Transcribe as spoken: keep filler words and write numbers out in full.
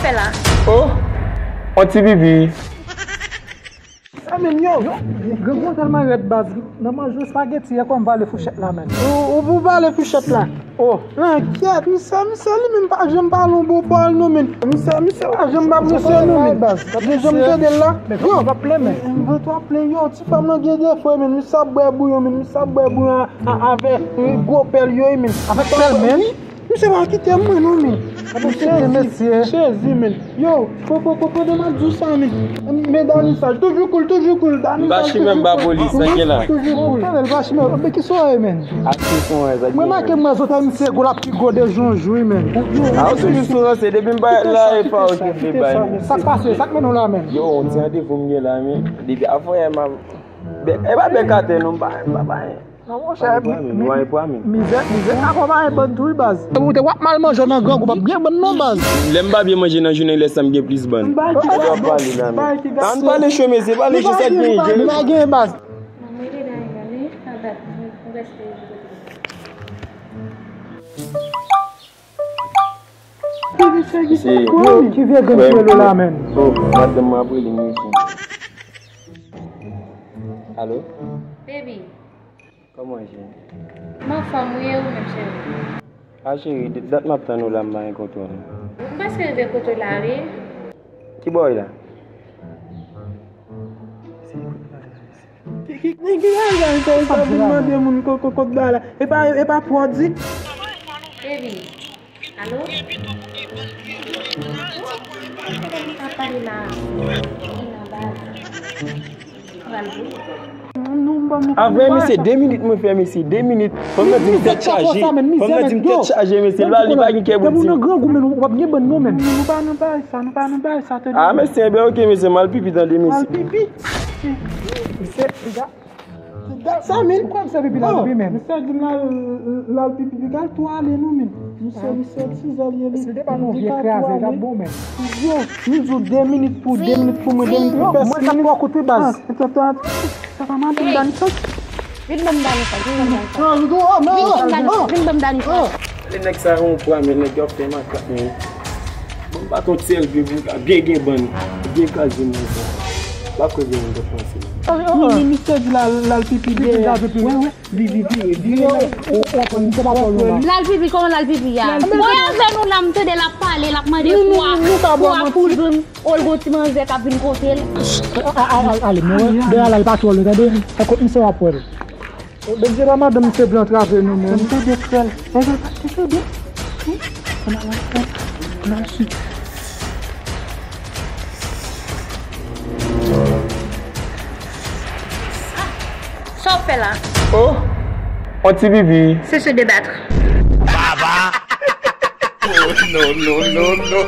fè la? Oh, on ti pipi. Ah, men yo, yo, grangou an tèlman rèd baz. Nan manje espageti, e kòm vale fouchèt la, men. Ou, ou vale fouchèt la. Oh. Nan kyèt, misye, misye li menm pa janm pale yon bon pawòl non, men. Misye, misye pa janm pa mesye non, men. Gen janm tande l la. Yo, pa plen, men. Mwen twa plen, yo, ti fanm nan gen defo, men. Misye ap bwè bouyon, men. Misye ap bwè bouyon a, a, avè, e, gwo pèl yo, men. Avèk pèl, men? Misye pa kite mwen non, men. Misye sezi, sezi, men. Yo, ko, ko, ko, pandan m ap di w sa, men. Men Dani saj, toujou koul, toujou koul, Dani saj, toujou koul. M pa chimè, m pa polis, sa gen la. Toujou koul. Tande l pa chimè, men ki sa w ye, men? Atis mwen, sa gen. Mwen make mwen zòt a misye gwo l ap pi gwo de jan w jwe, men. A, ou toujou sou ranse, depi m parèt la, e pa ou ki vle bay, men. Sa k pase, sa k mennen w la, men? Yo, on ti randevou m gen la, men. Depi avanyè m ap, e pa bèk atè non, m pa, m pa bay. Non, monchè, mizè, mizè akonpaye bann tou, wi, baz. Ou te w ap mal manje nan grangou, p ap gen bann non, baz. Lè m pa byen manje nan jounen, lè sa m gen plis bann. Yo ap pale la, men. Ann pale cho, mesye, pale cho, sa k genyen, genyen. Nou pa genyen, baz. Mwen rete nan yon gade, sa dat, mwen, mwen prèske rive kote. Yo, ki vye grenn pye l la, men. Oh, madanm mwen ap rele m, mesye. Alo? Baby. Kòman w ye, cheri? M anfòm, wi, e ou menm, cheri? A, cheri, de dat m ap tann ou la, m pa gen kote w non. M prèske rive kote w la, wi. Ki bò w ye la? Ki, ki, ki, ki bagay sa, sa vin mande moun ko, ko, kot bagay la? E pa, e pa pwòdi? Baby. Alo? Sa pale la. Vin anba. Pral vin. Avè, mesye, de minit mwen fè, mesye, de minit. Fanm nan di m tèt chaje. Fanm nan di m tèt chaje, mesye. Li pa, li pa gen kè pou di. Depi w nan grangou, men, w ap gen bann non, men. Nou pa nan bagay sa, nou pa nan bagay sa, tande. A, mesye, enben, oke, mesye, m al pipi, tande, mesye. M al pipi? Mesye, piga. Dat sa, men. Ou kwè misye pipi la, pipi, men? Misye di m l al, l al pipi, piga l tou ale, non, men. Misye, misye ti zèl ye, li. Si l te ba nou vye kraze, l t ap bon, men. Yo, m di w de minit pou, de minit pou mwen, de minit pou pèsonn. Mwen, sa twò kout, wi, baz. Sa pa madanm Dani sa. Vin ban m Dani sa, vin ban m Dani sa. Vin ban m Dani sa, vin ban m Dani sa. Tande nèg sa yon pwa, men nèg yo ap fè makak, men. Bon, m pa t yon sèl grenn moun ka byen gen bann, byen kraze moun sa. Pa kwè gen moun k ap panse. Mi, mi, misye di l al, l al pipi dèyè. Wi, wi. Vire, vire, vire, vire. Ou, ou, ou konprann, misye pa twò lwen la. L al pipi, kòman l al pipi a? Bon, avè nou la, m tande l ap pale, l ap mande pou a, pou a pou l jwenn. O, l gon ti manzè k ap vin kote l. A, a, a, ale, men wè, de a la, l pa twò lwen, tande? Ekot misye w ap wè l. Bondye pa madanm misye vle antrave nou, men. Tande frè l. Tande, tande. Sa w fè la? Oh, on ti pipi. Cessez de battre. Baba. Oh, non, non, non, non.